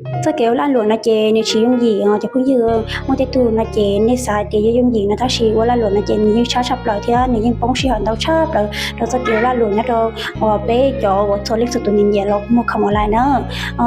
Txoj kev ua lag luam no ces nws tsis yooj yim os cov phooj ywg. Muaj tej tug no ces nej xav tias yuav yooj yim no tab sis ua lag luam no ces nws yeej tshab tshaj plaws thiab nws yeej poob sij hawm ntau tshaj plaws rau txoj kev ua lag luam nyob rau uas peb cov uas txhua leej txhua tus nyiam nyiam los muag khoom online na.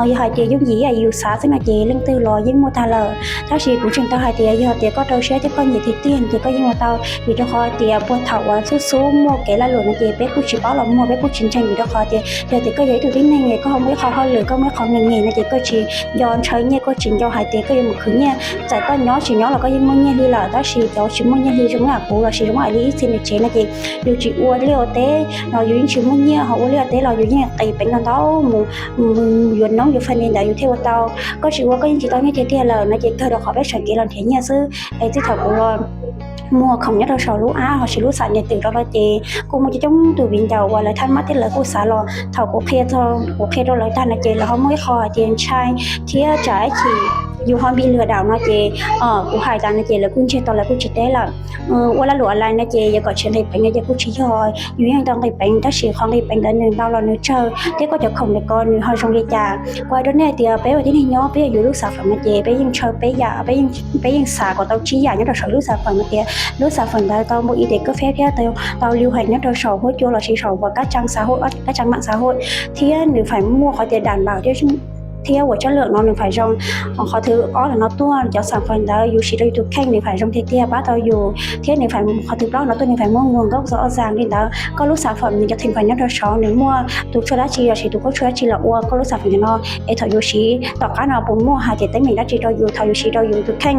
Yog hais tias yooj yim ib yam yus xav xwb no ces leej twg los yeej muaj tag lawm, tab sis kuv tseem tau hais tias yog tias koj rau siab thiab koj nyiam tiag tiag ces koj yeej ua tau, vim rau qhov tias puag thaum uas xub xub muaj kev lag luam no ces peb kuj tsis paub los muag, peb kuj tsis ntseeg, vim rau qhov tias yog tias koj yog ib tug tib neeg koj ho muaj ib qho hauj lwm, koj muaj ib qho me me no ces koj tsis nco ntshaw nyiaj, koj tsis nco hais tias koj yuav mus khwv nyiaj, txawm koj nyob tsis nyob los koj yeej muaj nyiaj li lawm. Tab sis cov tsis muaj nyiaj li zoo ib yam kuv lossis zoo ib yam li ib txhia niam tsev no ces yus tsis ua liaj ua teb no yus yeej tsis muaj nyiaj, ho ua liaj ua teb los yus yeej qis peev ntau ntau mus, yuav noob yuav fais li ntawd yus thiaj ua tau. Koj tsis ua koj yeej tsis tau nyiaj tiag tiag lawm no ces kawg rau qhov peb sawv kev los nrhiav nyiaj xwb. Es txij thaum kuv los muag khoom nyob rau saum lub app lossis lub xam niam twm rau no ces kuj muaj coob coob tus viv ncaus uas lawv thaj mab thiab lawv kuj xav los. Thaum kuv qhia txog, kuv qhia rau lawv tag no ces lawv ho muaj ib qho hais tias ntshai thiab tsam ib chim yus ho bi lwm daum no ces kuv hais tas no ces lawv kuj ntsiag to lawv kuj tsis teb lawm. Ua lag luam online no ces yog kom tsis nqis peev no ces kuj tsis yog, yus yeej tau nqis peev tab sis qhov nqis peev ntawd nws ntau los nws tsawg thiab koj cov khoom ntawd ko nws ho zoo li cas. Kuv hais rau nej tias peb ua tib neeg nyob peb yog yus lub xav fam no ces peb yeej ntshaw peb yam, peb yeej xav kom tau tsib yam nyob rau saum lub xav fam no tias lub xav fam ntawd tau npau i tes kab feb thiab tau liu heem nyob rau saum huab cua lossis saum uas kab tsaa xav huj, kab tsaa mam xav huj, thiab nws faim muaj qhov tias dam npaum thiab uas tsab lwm no nws faim zoo. Qhov thib ob los no tuaj cov xav fam ntawd yus siv rau yus tus kheej nws faim zoo tiag tiag pab tau yus thiab nws faim, qhov thib plaub no tuaj nws faim muaj nus nkauj txog ob zag li ntawd. Koj lub xav fam nws cov theem fam nyob rau saud nws muaj tus tshuaj dab tsi lossis tus khaub tshuaj dab tsi los ua koj lub xav fam ntawm no, es thaum yus siv tom qab no puas muaj hais tias teeb meem dab tsi rau yus thaum yus siv rau yus tus kheej.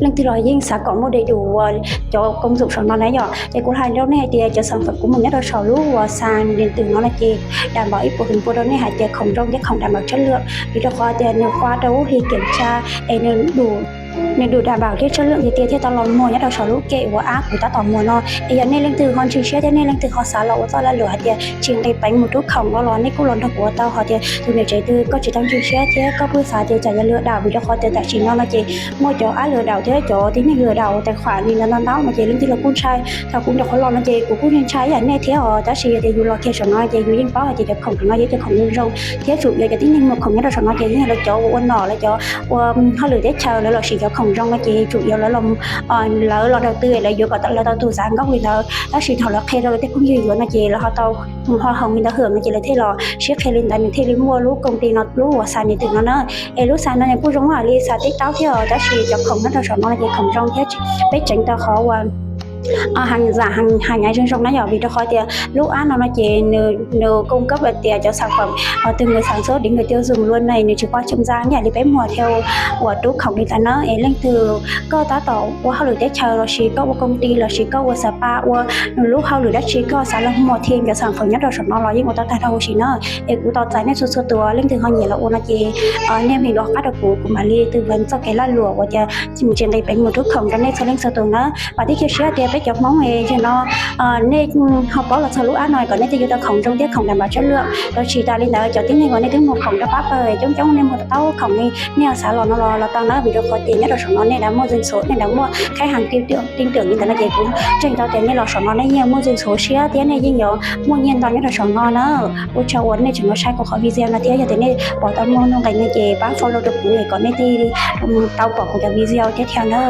Leej twg los yeej xav kom muaj dej dus uas cov koom ntxum saum no na yom. Ces kuv hais rau nej hais tias cov xav fam kuv mus nyob rau saum lub uas xam niam twm no no ces dam npaum ib puas feem pua rau nej hais tias khoom zoo thiab khoom dam npaum tsab lwm, vim rau qhov tias nws qua rau lub hli keem tsa es nws dam npaum thiab tsab lwm tiag tiag thiab tau los muag nyob rau saum lub kem uas app kuv tab tom muag no. Es yog nej leej twg ho ntseeg siab thiab nej leej twg ho xav los ua txoj lag luam hais tias tsis nqis peev mus rub khoom no los nej kuj los nrog kuv ua tau. Ho tias tus niam tsev twg koj tsis tau ntseeg siab thiab koj pheej xav tias tsam yog lwm daum, vim rau qhov tias tam sim no no ces muaj cov app lwm daum thiab cov tib neeg lwm daum tais khuam li ntawd ntau ntau no ces leej twg los kuj ntshai. Thaum kuv nyuam qhuav los no ces kuv kuj ntshai ib yam nej thiab os, tab sis yog tias yus los kiag saum no ces yus yeej paub hais tias cov khoom saum no yog cov khoom zoo zoo thiab tsum yog cov tib neeg muag khoom nyob rau saum no ces yeej yog lawv cov ua nom, lawv cov ua hauj lwm teb chaws lawv los siv cov khoom zoo no ces tsum yog lawv los, lawv los daws tw lawv yuav kom lawv tau tus xav nkauj li ntawd. Tab sis thaum lawv qhia rau lawv tej phooj ywg yuav no ces lawv ho tau hoa hồng li ntawd hwm no ces lawv thiaj los sib qhia li ntawd nws thiaj li muaj lub koom ti no lub uas xam niam twm no na. Es lub xam no nws kuj zoo ib yam li xam TikTok thiab os, tab sis cov khoom nyob rau saum no no ces khoom zoo thiab peb tseev tau qhov uas hàng giả hàng nhái zoo zoo na yom, vim rau qhov tias lub app no no ces nws cung cấp hais tias cov sản phẩm từ người sản xuất đến người tiêu dùng luôn này, nws tsis qua trung gian ib yam li peb muag thiab uas rub khoom li ntawd na. Es leej twg koj tab tom ua hauj lwm teb chaws lossis koj ua công ty lossis koj ua spa ua lub hauj lwm dab tsi koj xav los muag thiab cov sản phẩm nyob rau saum no los yeej ua tau tag nrho huv si na. Es kuv tos txais nej txhua txhua tus, leej twg ho nyiam los ua no ces nej mej los qab rau kuv, kuv mam li tư vấn txoj kev lag luam uas tias tsis nqis peev mus rub khoom rau nej txhua leej txhua tus na. Vam thiab cia siab tias peb cov Hmoob es yog no nej ho paub los txog lub app no kom nej thiaj yuav tau khoom zoo thiab khoom dam npaum tsab lwm. Los tsis tas li ntawd cov tib neeg uas nej twb muag khoom rau pab pawg coob coob, nej muag tau tau khoom li nej ho xav los no los los tau na, vim rau qhov tias nyob rau saum no nej lawv muaj zing xuv, nej lawv muaj khaib hang tin tưởng li ntawd no ces kuv ntseeg tau tias nej los saum no nej yeej muaj zing xuv siab thiab nej yeej yuav muaj nyiaj ntau nyob rau saum no na. Ua tsaug uas nej tseem los saib kuv qhov video no thiab yog tias nej pom tau muaj nuj nqis no ces pab follow rau kuv kom nej thiaj tau pom kuv cov video thiab thiab na.